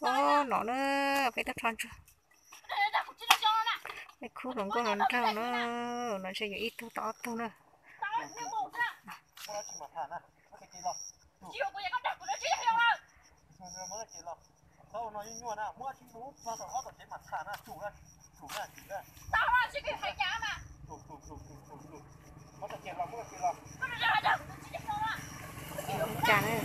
Ub, no na, peb tuaj rho ntsuag, peb khub hluas nkauj hluas nraug na, no ntshe yuav ib tug tau ob tug na. Cas na.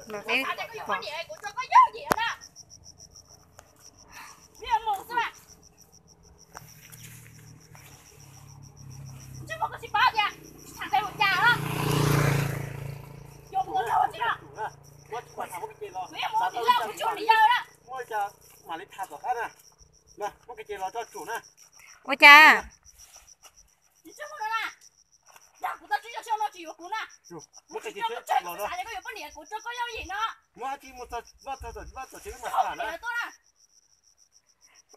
Los peb pom. Ua cas?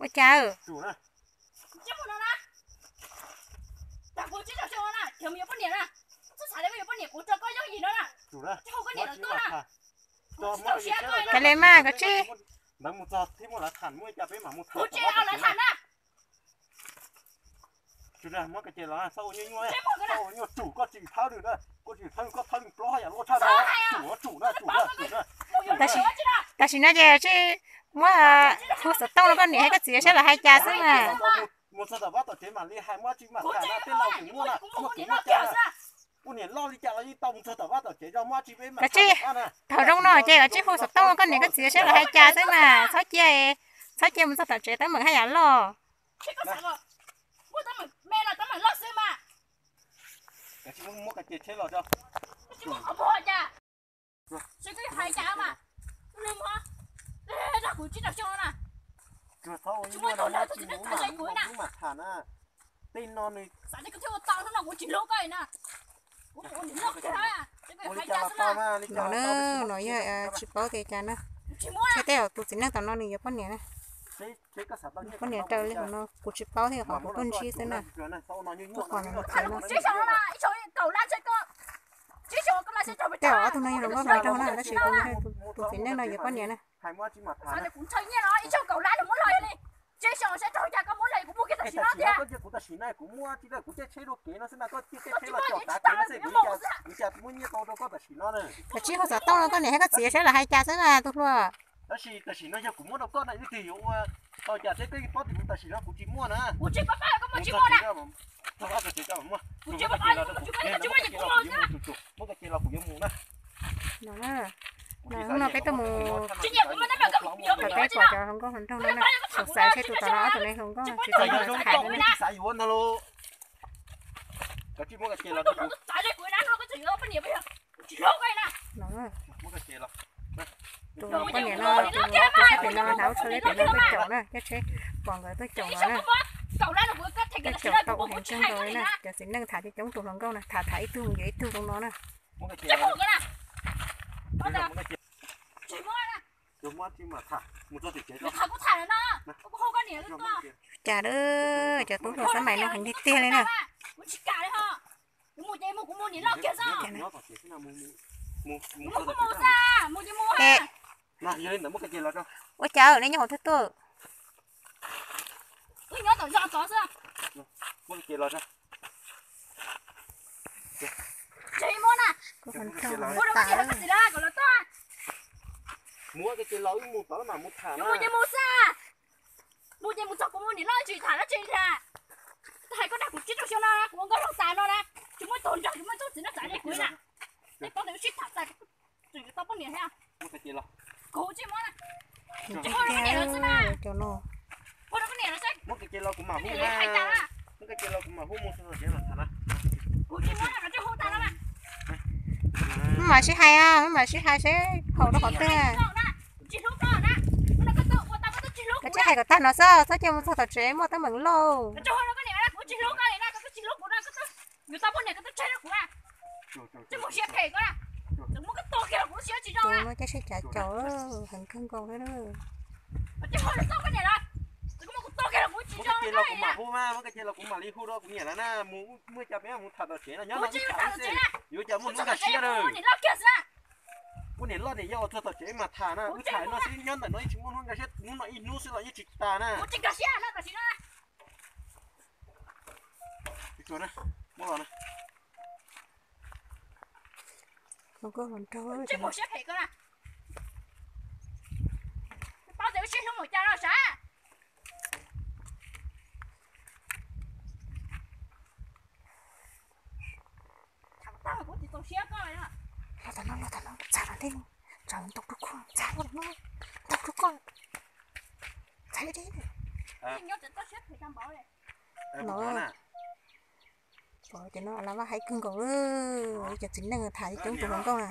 Ua cas? Kav liam mas koj tsij. Tab sis, tam sim no ces tsij muab hu xov tooj rau koj niam thiab koj txiv saib lawv hais cas xwb mas. Koj tsij, thaum zoo no ces koj tsij hu xov tooj rau koj niam koj txiv saib lawv hais cas xwb mas txhob cia, txhob cia mus txog tom tsev teeb meem haj yam loj. No na, no yog tsis paub tias cas na. Ntshe tej zaum tus txiv neej tom no nws yuav poj niam na. Poj niam raws li hauv no kuv tsis paub thiab, qhov kuv tuaj ntsib xwb na. Tuaj pom nws tsev no. Tej zaum ob tug no yog hluas nkauj hluas nraug na, tab sis kuv ntshe tus txiv neej no yuav poj niam na. Koj tsij hu xov tooj rau koj niam thiab koj txiv saib lawv hais cas xwb mas tus hluas. Tab sis tam sim no yog kuv muab rau koj na, leej twg yuav ua tau cas thiab koj yeej paub tias kuv tam sim no kuv tsis muaj na. Muab koj ces los kuv yuav mus na. Hnub no peb tuaj mus thaum peb pom cov hluas nkauj hluas nraug no na, xav xav seb tus tom no ob tug ne hluas nkauj tsis tau tham na. Tus poj niam no, tus sab pem no hnav ua tsho liab pem no tuaj caum na, caij tsheb pom nkawd tuaj caum no na. Tuaj caum tau ua heev kawg nkaus li na, cov txiv neej tham coob coob tus hluas nkauj na, tham tham ib tug mus yuav ib tug zoo no na. Cas lawm, cov tub hluas xab mais no heev tiag tiag li na. Ua cas nej nyob hauv twg tuaj? Mus ces mus txog kuv mus niam loj tsis tham dab tsi li. Hais koj dag kuv tsib rau xyoo no kuv ua nkauj laug tas no na, tsis muaj tug nrog tsis muaj tug txiv neej txav li kuv na. Tej paub tias wb sib tham tas, tseem yuav tau poj niam thiab. Kuv tsis muab na. Tsis muab rau koj niam lawv xwb na. Muab rau koj niam lawv saib. Hais tas na. Kuv tsis muab na, koj tsis hu tas no na. Maj mam sib hais, maj mam sib hais seb haum rau qhov twg. Tsis hlub koj na. Koj tsis hais kom tag no xwb, txhob cia mus txog tom tsev muaj teeb meem lauj. Koj tsis hlub koj niam na, kuv tsis hlub koj li na, koj twb tsis hlub kuv na, koj twb yuav tau poj niam koj twb tseg rau kuv na. Tsis mus siab phem koj na. Txawm muab koj tua kiag los kuv siab tsis zoo na. Tus no caij seb cav caum heev kawg nkaus li. Koj tsis hlub koj niam na, txawm muab kuv tua kiag los kuv tsis zoo na. Los kuv mam hu mas, muab koj cia los kuv mam li hu rau kuv niam lawv na, mus muaj cas peb mus tham tom tsev no, nyob no ib tham xwb, yuav cas muaj hnub nkag siab lawm. Ua niam loj niam yau txog tom tsev mas tham na, wb tham no xwb nyob ntawm no yeej tsis muaj hnub nkag siab, hnub no ib hnub xwb los yeej tsis tas na. Los tom no, los tom no, txav los tej, tsav ntau rau koj, txav los no, ntau rau koj, txav li. Pom cov no Laj Vaj hais kawg nkaus li, cov txiv neej tham coob tus hluas nkauj na,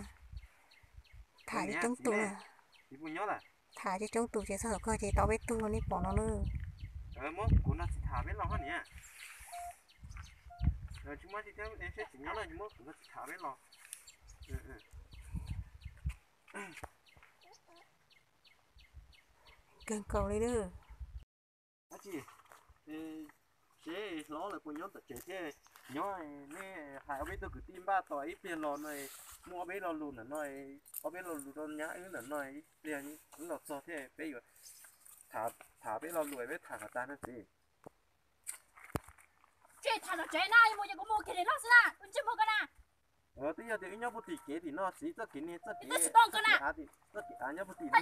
tham coob tus na, tham coob tus ces txog thaum kawg ces tau peb tug nej pom no na. Kuv no tsis tham peb los niam. Tsis muaj tsis teb seb tsis nyob no, tsis muaj kuv no tsis tham peb los. Kawg nkaus li lawm. Dab tsi, seb hlob lawv puas nyob tom tsev thiab, nyob nej hais ob peb tug kwv tij npaj tos ib pliag los no, muaj ob peb lo lus ntawm no, ob peb lo lus rau nyab wb ntawm no, ib pliag wb los txog thiab peb yuav tham peb lo lus peb tham kom tag no txiv. Tsis tham tom tsev na, mus ces kuv mus kiag li no xwb na, kuv tsis mus ko na. Twb yog tias wb nyob puag tim kev tim no txiv, txoj kev niag txoj kev, txoj kev av, txoj kev av nyob puag tim no,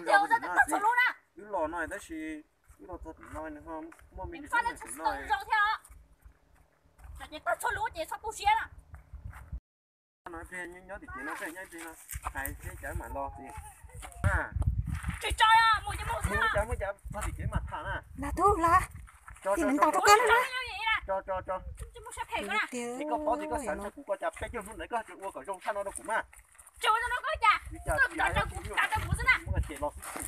wb los no tab sis wb los txog tim no nws ho muaj me ntsis no. No ib pliag nyob tim kev no, nyob ib pliag no, hais seb cas mam los txiv. Mus cas muaj cas txog tim kev mas tham na. Nag tub la, tsis ntaus rau koj na. Tso tso tso. Es koj paub tias koj xav nrog kuv ko cas peb caug hnub ntawd koj tsis ua kom zoo tshaj no rau kuv mas. Li cas muab cem los xwb.